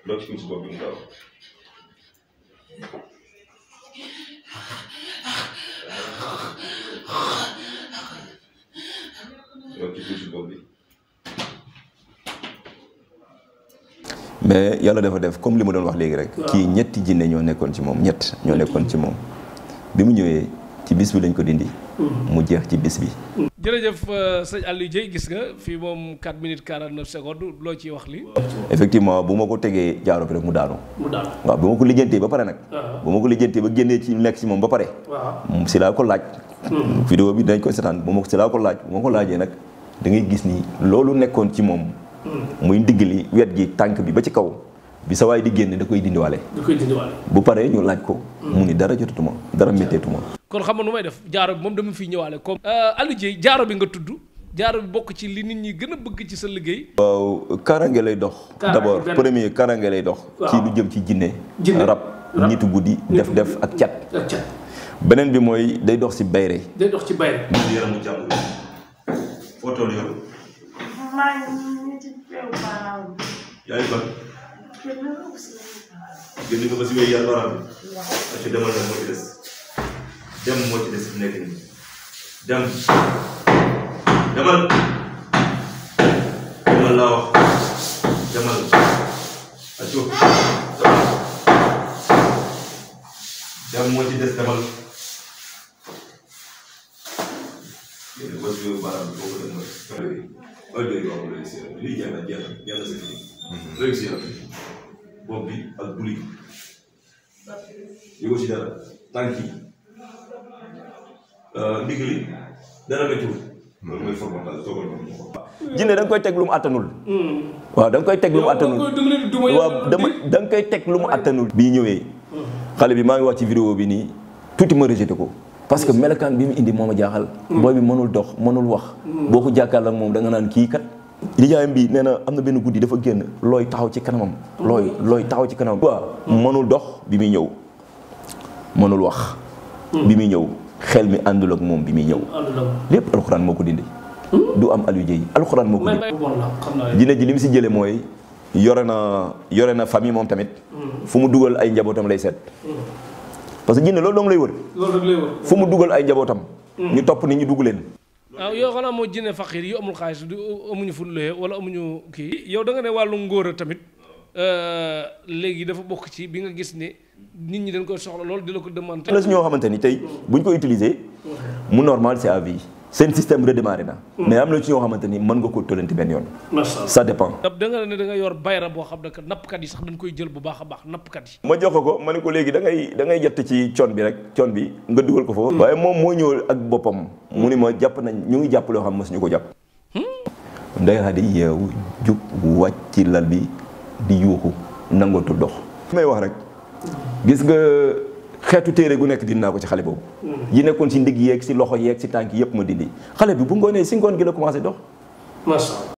Look who's going down. mais yàlla dafa def comme li ma doon wax léegi rek. kii ñetti jinne ñoo nekkoon ci moom ñett ñoo nekkoon ci moom bi mu ñëwee ci bis bi lañ ko dindi. mu jeex ci bis bi. jërëjëf sëñ Aliou Dieye gis nga fii moom 4 minutes 49 secondes loo ciy wax li effectivement bu ma ko tegee jaaro bi rek mu daanu. waaw bu ma ko lijjantee ba pare nag. bu ma ko lijjantee ba génnee ci nekk ci moom ba pare. si laa ko laaj. vidéo bi dañ koy seetaan bu ma si laa ko laaj bu ma ko laajee nag da ngay gis ni loolu nekkoon ci moom. muy ndigg li wet gi tànk bi ba ci kaw bi sa waay di génn da koy dindiwaale. bu paree ñu laaj ko. mu ni dara jotatuma dara métteetuma. kon xam nga nu may def jaaro bi moom dama fiy ñëwaale comme. Aliou Dieye jaaro bi nga tudd jaaro bi bokk ci li nit ñi gën a bëgg ci sa liggéey. waaw karange lay dox. d'abord premier karange lay dox. ci lu jëm ci jinne rab nitu guddi def ak cat. beneen bi mooy day dox ci bayre. day dox ci bayre. yaramu jàmm foo toll yow. yaa ngi fan. génn ko ba si wéy yàlla baaraam bi. parce que demal na moo ci des. dem moo ci des fi nekk nii. dem. demal. demal laa wax. demal. acco. dem moo ci des demal. génn ko ba si wéy baaraam bi boo ko demal. lii jeex na sa fii réussir na bopp bi ak buli yëgoo si dara tànk yi ndigg li dara méttiwul loolu mooy formatage toogal ma ko jinne da nga koy teg lu mu attanul waaw da nga koy teg lu mu attanul waaw da nga koy teg lu mu attanul bii ñëwee xale bi maa ngi wax ci vidéo bi nii tuuti ma rejeté ko parce que melakaan bi mu indi moo ma jaaxal booy bi mënul dox mënul wax boo ko jàkkaarloo ak moom da nga naan kii kat lijaayam bi nee na am na benn guddi dafa génn looy taxaw ci kanamam looy taxaw ci kanamam waaw mënul dox bi muy ñëw mënul wax bi muy ñëw xel mi àndul ak moom bi muy ñëw lépp alxuraan moo ko dindi du am Aliou Dieye alxuraan moo ko dindi jinne ji li mu si jële mooy yore na famille moom tamit fu mu dugal ay njabootam lay seet parce que jinne loolu dong lay wër fu mu dugal ay njabootam ñu topp ni ñu dugg leen waaw yow xanaa moo jinne faqiir yi amul xaalis du amuñu fu luye wala amuñu kii yow da nga ne wàllu ngóor a tamit léegi dafa bokk ci bi nga gis ne nit ñi dañ koy soxla loolu di la ko demandé. la si ñoo xamante ni tey buñ ko utiliser mu normal c'est à vie seen système redémarré na mais am na ci ñoo xamante ni mën nga ko tollanti benn yoon ça dépend da nga ne da nga yor bayra boo xam ne que nappkat yi sax dañ koy jël bu baax a baax nappkat yi ma jox ko ma ne ko léegi da ngay jett ci con bi rek con bi nga dugal ko foofu waaye moom moo ñëw ak boppam mu ni ma jàpp nañ ñu ngi jàpp loo xam mosuñu ko jàpp Ndeye Khady yeewu jug wàcc ci lal bi di yuuxu nangootu dox may wax rek gis nga xeetu téere gu nekk dinaa ko ci xale boobu yi nekkoon si ndigg yeeg si loxo yeeg si tànk yëpp ma dindi xale bi bu ngoonee si ngoon gi la commencé dox